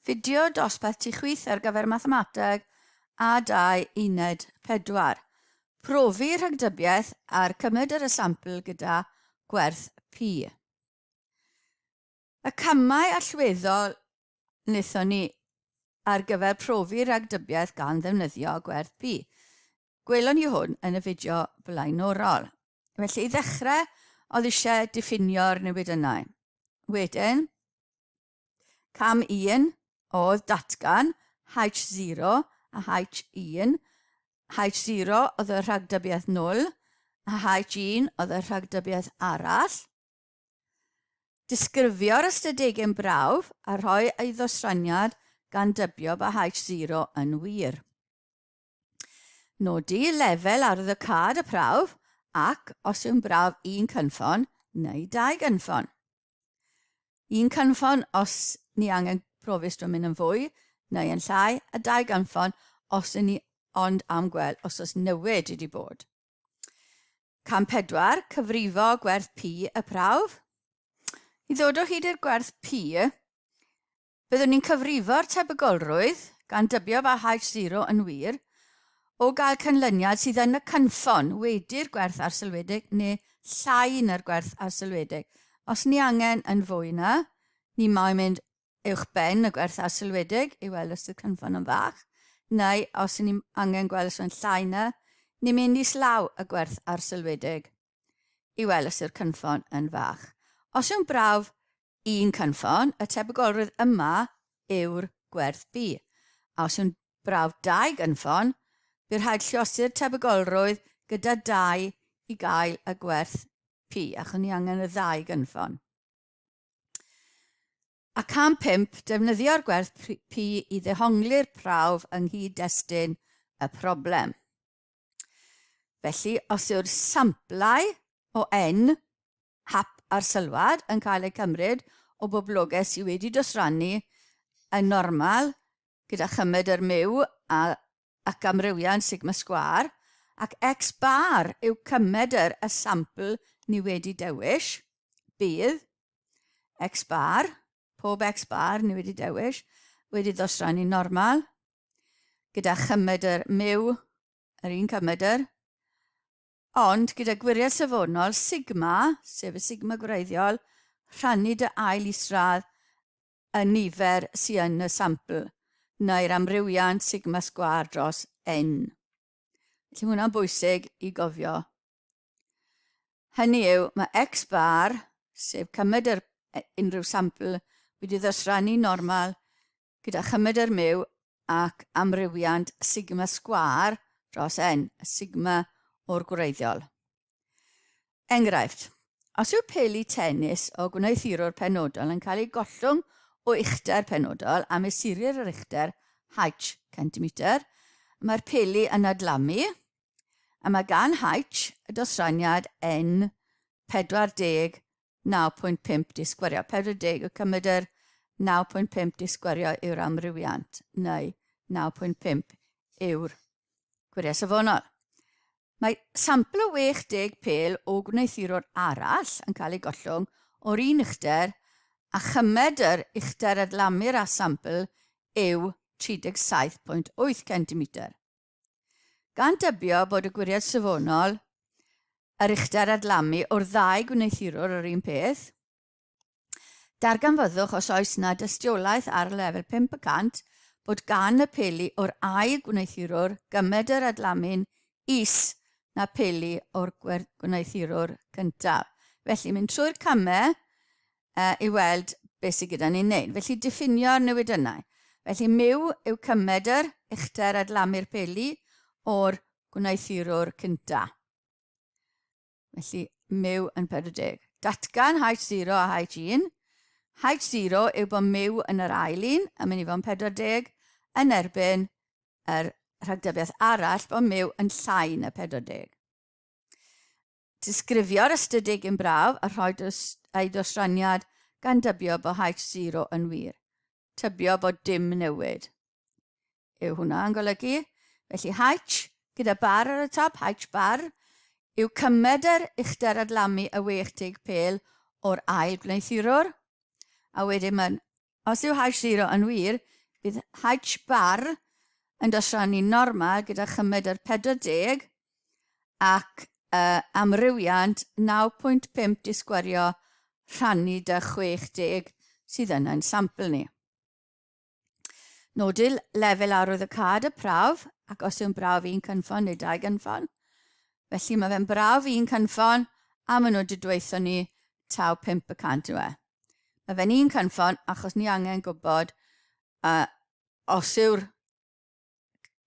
Fideo dosbarth tu chwith ar gyfer Mathemateg A2 Uned 4. Profi rhagdybiaeth a'r cymryd yr esiampl gyda gwerth P. Y camau allweddol wnaethon ni ar gyfer profi rhagdybiaeth gan ddefnyddio gwerth P. Gwelon ni hwn yn y fideo blaenorol. Felly i ddechrau, oedd eisiau diffinio'r newidynnau. Wedyn, Cam 1 oedd datgan H0 a H1. H0 oedd y rhagdybiaeth 0 a H1 oedd y rhagdybiaeth arall. Disgrifio'r ystadegyn brawf a rhoi ei ddosraniad gan dybio bod H0 yn wir. Nodi lefel arwyddocâd y prawf ac os yw'n brawf un cynffon neu dau gynffon. Un cynffon os ni angen profi os dwi'n mynd yn fwy neu yn llai, a dau gynffon os yn ni ond am gweld os oes newid wedi bod. Cam 4, cyfrifo gwerth P y prawf. I ddod o hyd i'r gwerth P, Byddwn ni'n cyfrifo'r tebygolrwydd, gan dybio fod H0 yn wir, o gael canlyniad sydd yn y cynffon wedi'r gwerth arsylwedig neu llai na'r gwerth arsylwedig. Os ni angen yn fwy na, ni moyn mynd uwch ben y gwerth arsylwedig i weld os yw'r cynffon yn fach, neu os ni angen gweld os yw'n llai na, ni'n mynd islaw y gwerth arsylwedig i weld os yw'r cynffon yn fach. Os yw'n brawf un cynffon, y tebygolrwydd yma yw'r gwerth B. A os yw'n brawf dau gynffon, bydd rhaid lliosi'r tebygolrwydd gyda dau i gael y gwerth P, achos ni angen y ddau gynffon. A cam 5, defnyddio'r gwerth P i ddehongli'r prawf yng nghyd-destun y problem. Felly, os yw'r samplau o N hap a'r sylwad yn cael eu cymryd o boblogaeth sydd wedi dosrannu yn normal gyda chymed yr myw a, ac amrywiant sigma sgwâr, ac x bar yw cymedr y sampl ni wedi dewis, bydd x bar, pob x bar ni wedi dewis, wedi ddosrannu normal, gyda chymedr myw, yr un cymedr, ond gyda gwiriad safonol sigma, sef y sigma gwreiddiol, rhannu dy ail isradd y nifer sy yn y sampl, neu'r amrywiant sigma sgwâr dros n. Felly mae hwnna'n bwysig i gofio. Hynny yw, mae x bar, sef cymedr unrhyw sampl, wedi ddosrannu normal gyda chymedr myw ac amrywiant sigma sgwâr dros n, y sigma o'r gwreiddiol. Enghraifft, os yw peli tenis o gwneuthurwr penodol yn cael ei gollwng o uchder penodol a mesurir yr uchder h centimetr, mae'r peli yn adlamu, a mae gan h y dosraniad n 40 9.5 di sgwario. 40 y cymedr 9.5 di sgwario yw'r amrywiant, neu 9.5 yw'r gwiriad safonol. Mae sampl o 60 pêl o gwneuthurwr arall yn cael ei gollwng o'r un uchder a chymedr uchder adlamu'r a sampl yw 37.8 cm. Gan dybio bod y gwiriad safonol yr uchder adlamu o'r ddau gwneuthurwr yr un peth, Darganfyddwch os oes 'na dystiolaeth ar lefel 5 y cant bod gan y peli o'r ail gwneuthurwr gymedr adlamu'n is na peli o'r gwneuthurwr cyntaf. Felly, mynd trwy'r camau uh, i weld beth sydd gyda ni'n neud. Felly, diffinio'r newidynnau. Felly, myw yw cymedr uchder adlamu'r peli o'r gwneuthurwr cyntaf. Felly, myw yn 40. Datgan H0 a H1. H0 yw bod myw yn yr ail un yn mynd i fod yn 40 yn erbyn yr rhagdybiaeth arall bod myw yn llai na 40. Disgrifio'r ystadegyn braf a rhoi dos, ei dosraniad gan dybio bod H0 yn wir. Tybio bod dim newid. Yw hwnna yn golygu. Felly H gyda bar ar y top, H bar, yw cymedr uchder adlamu y 60 pêl o'r ail gwneuthurwr. A wedyn mae'n, os yw H0 yn wir, Bydd H bar yn dosrannu normal gyda chymedr 40 ac uh, amrywiant 9.5 disgwario rhannu dy 60 sydd yn ein sampl ni. Nodi lefel arwyddocâd y prawf ac os yw'n brawf un cynffon neu dau gynffon. Felly mae fe'n brawf un cynffon a maen nhw wedi dweutho ni taw 5 y cant yw e. Mae fe'n un cynffon achos ni angen gwybod uh, os yw'r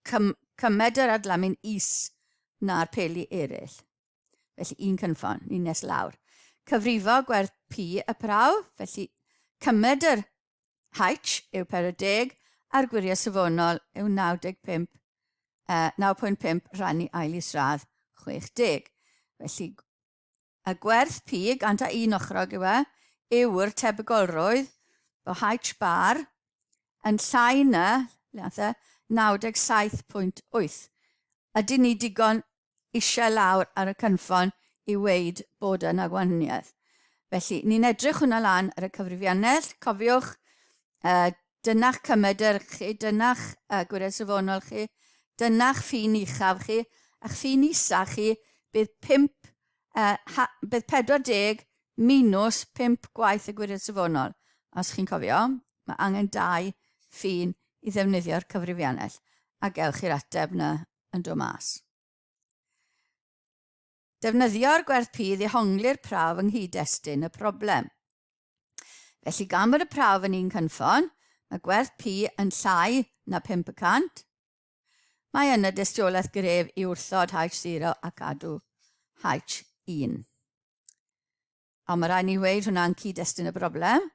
cym cymedr adlamu'n is na'r peli eraill. Felly un cynffon, ni'n nes lawr. Cyfrifo gwerth P y prawf, felly cymedr H yw 40 a'r gwiriad safonol yw 95, uh, 9.5 rhannu ail isradd 60. Felly Y gwerth P, 101 ochrog yw e, yw'r tebygolrwydd bod H bar yn llai na, le ath e, 97.8. Ydyn ni digon eisiau lawr ar y cynffon i weud bod yna gwahaniaeth? Felly, ni'n edrych hwnna lan ar y cyfrifiannell. Cofiwch, uh, dyna'ch cymedr chi, dyna'ch uh, gwiriad safonol chi, dyna'ch ffin uchaf chi, a'ch ffin isa chi bydd 5, uh, ha, bydd 40 minus 5 gwaith y gwiriad safonol. Os chi'n cofio, mae angen dau ffin i ddefnyddio'r cyfrifiannell, a gewch chi'r ateb na yn dod mas. Defnyddio'r gwerth P i ddehongli'r prawf yng nghyd-destun y problem. Felly gan bod y prawf yn un cynffon, mae gwerth P yn llai na 5 y cant. Mae yna dystiolaeth gref i wrthod H0 a cadw H1. Ond mae rhaid ni weud hwnna'n cyd-destun y broblem.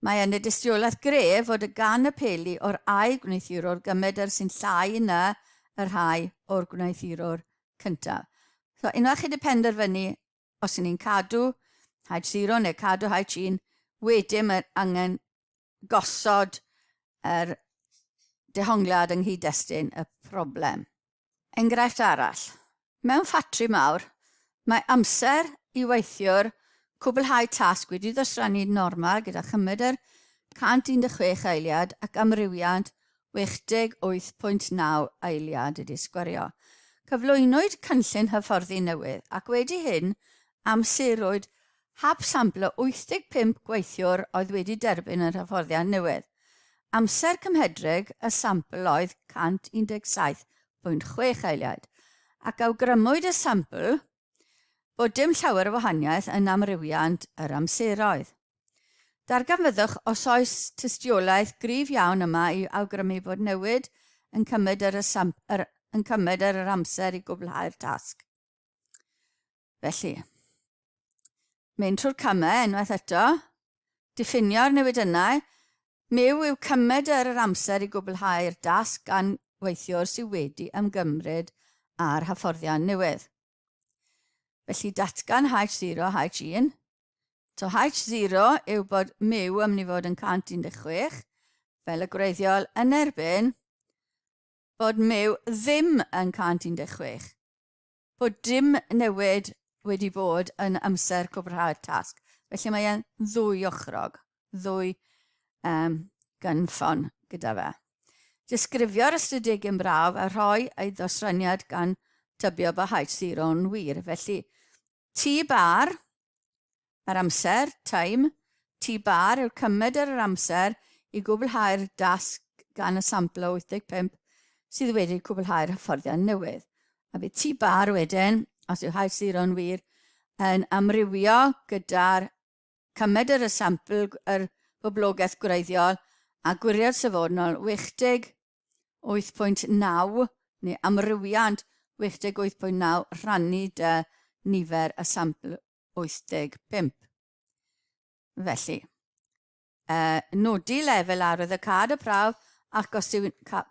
Mae yna dystiolaeth gref fod y gan y peli o'r ail gwneuthurwr gymedr sy'n llai na y rhai o'r gwneuthurwr cyntaf. So, unwaith chi wedi penderfynu os y'n ni'n cadw H0 neu cadw H1, wedyn mae angen gosod yr dehongliad yng nghyd-destun y problem. Enghraifft arall. Mewn ffatri mawr, mae amser i weithiwr cwblhau tasg wedi ddosrannu normal gyda chymedr 116 eiliad ac amrywiant 88.9 eiliad wedi sgwario. Cyflwynwyd cynllun hyfforddi newydd ac wedi hyn amserwyd hap sampl o 85 gweithiwr oedd wedi derbyn yr hyfforddiant newydd. Amser cymhedrig y sampl oedd 117.6 eiliad ac awgrymwyd y sampl bod dim llawer o wahaniaeth yn amrywiant yr amseroedd. Darganfyddwch os oes tystiolaeth gryf iawn yma i awgrymu bod newid yn cymryd yr, yr, yn cymryd yr, yr amser i gwblhau'r tasg. Felly, mynd trwy'r camau unwaith eto, diffinio'r newidynnau, Myw yw cymryd yr yr amser i gwblhau'r dasg gan weithiwr sydd wedi ymgymryd â'r hyfforddiant newydd. Felly datgan H0, H1. So H0 yw bod myw yn mynd i fod yn 116, fel y gwreiddiol yn erbyn bod myw ddim yn 116. Bod dim newid wedi bod yn amser cwblhau'r tasg. Felly mae e'n ddwy ochrog, ddwy um, gynffon gyda fe. Disgrifio'r ystadegyn brawf a rhoi ei ddosraniad gan tybio bod H0 yn wir. Felly, T bar, yr amser, time, T bar yw'r cymedr yr amser i gwblhau'r dasg gan y sampl o 85 sydd wedi cwblhau'r hyfforddiant newydd. A bydd T bar wedyn, os yw H0 yn wir, yn amrywio gyda'r cymedr y sampl yr boblogaeth gwreiddiol a gwiriad safonol 88.9 neu amrywiant 88.9 rhannu dy nifer y sampl 85. Felly, uh, nodi lefel arwyddocâd y prawf ac os yw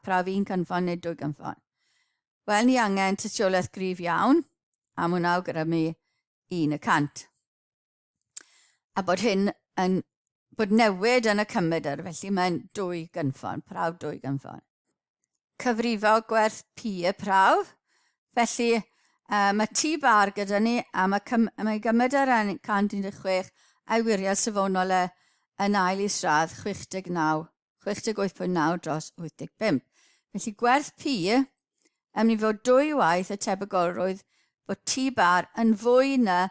prawf un cynffon neu dwy gynffon. Wel, ni angen tystiolaeth gryf iawn am hwnna awgrymu 1 y cant. A bod hyn yn bod newid yn y cymedr, felly mae'n dwy gynffon, prawf dwy gynffon. Cyfrifo gwerth P y prawf, felly uh, mae T bar gyda ni a mae, cym mae gymedr yn 116 a'i wiriad safonol e yn ail isradd 69, 68.9 dros 85. Felly gwerth P yn mynd i fod dwy waith y tebygolrwydd bod T bar yn fwy na.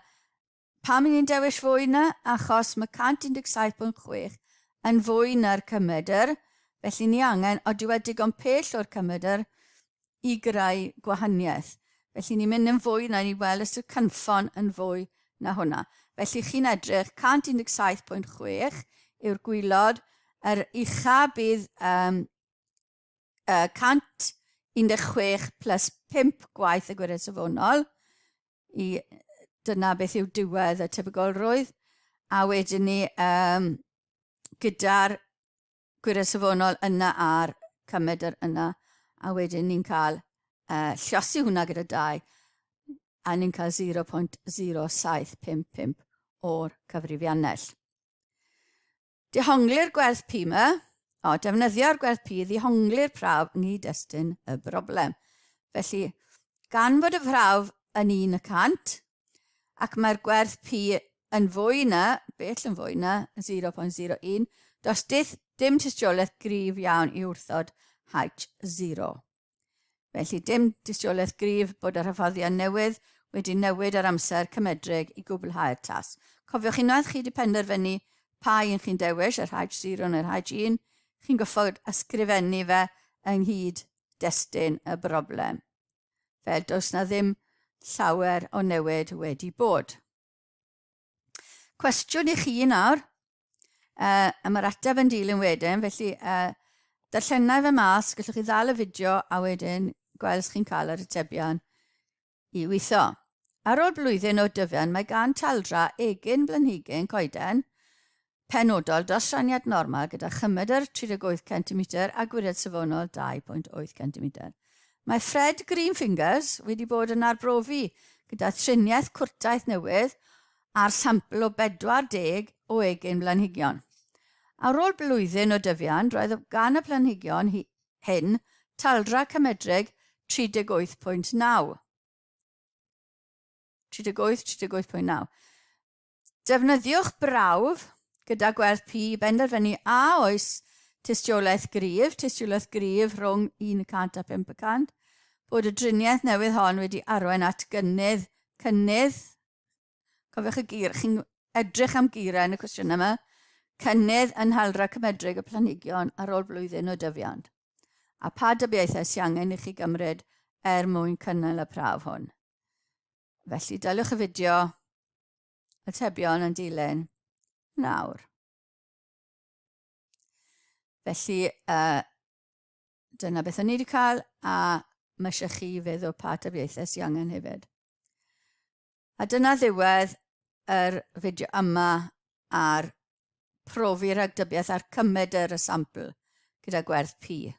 Pam i ni'n dewis fwy na? Achos mae 117.6 yn fwy na'r cymedr, felly ni angen, odyw e digon pell o'r cymedr i greu gwahaniaeth. Felly ni'n mynd yn fwy na, ni weld os yw'r cynffon yn fwy na hwnna. Felly chi'n edrych, 117.6 yw'r gwylod, yr ucha bydd um, 116 plus 5 gwaith y gwiriad safonol, i dyna beth yw diwedd y tebygolrwydd, a wedyn ni um, gyda'r gwiriad safonol yna a'r cymedr yna, a wedyn ni'n cael lliosi hwnna gyda 2, a ni'n cael 0.0755 o'r cyfrifiannell. Dehongli'r gwerth P 'ma. O, defnyddio'r gwerth P i ddehongli'r prawf yng nghyd-destun y broblem. Felly, gan fod y prawf yn 1 y cant, ac mae'r gwerth P yn fwy na, bell yn fwy na 0.01, does dim tystiolaeth gryf iawn i wrthod H0. Felly dim tystiolaeth gryf bod yr hyfforddiant newydd wedi newid yr amser cymedrig i gwblhau'r tasg. Cofiwch unwaith chi wedi penderfynu pa un chi'n dewis, yr H0 neu'r H1, chi'n goffod ysgrifennu fe ynghyd destun y broblem. Fel does na ddim llawer o newid wedi bod. Cwestiwn i chi nawr, a mae'r ateb yn dilyn wedyn, felly darllenau fe mas, gallwch chi ddal y fideo a wedyn gweld os chi'n cael yr atebion i weithio. Ar ôl blwyddyn o dyfiant, mae gan Taldra egin blanhigyn coeden penodol dros raniad normal gyda chymedr 38 cm a gwyriad safonol 2.8 cm. Mae Fred Greenfingers wedi bod yn arbrofi gyda thriniaeth cwrtaith newydd ar sampl o 40 o egin blanhigion. Ar ôl blwyddyn o dyfiant, roedd gan y planhigion hyn taldra cymedrig 38.9. 38, 38.9. Defnyddiwch brawf gyda gwerth P i benderfynu a oes tystiolaeth gryf, tystiolaeth gryf rhwng 1% a 5%, bod y driniaeth newydd hon wedi arwain at gynnydd, cynnydd Cofiwch y gyr, chi'n edrych am gyrau yn y cwestiynau yma. Cynnydd yn haldra cymedrig y planhigion ar ôl blwyddyn o dyfiant. A pa dybiaethau sy'n angen i chi gymryd er mwyn cynnal y prawf hwn. Felly, daliwch y fideo, atebion yn dilyn nawr. Felly, dyna beth o'n i wedi cael, a mae eisiau chi feddwl pa tybiaethau sy'n angen hefyd. A dyna ddiwedd yr fideo yma ar profi rhagdybiaeth a'r cymedr y sampl gyda gwerth P.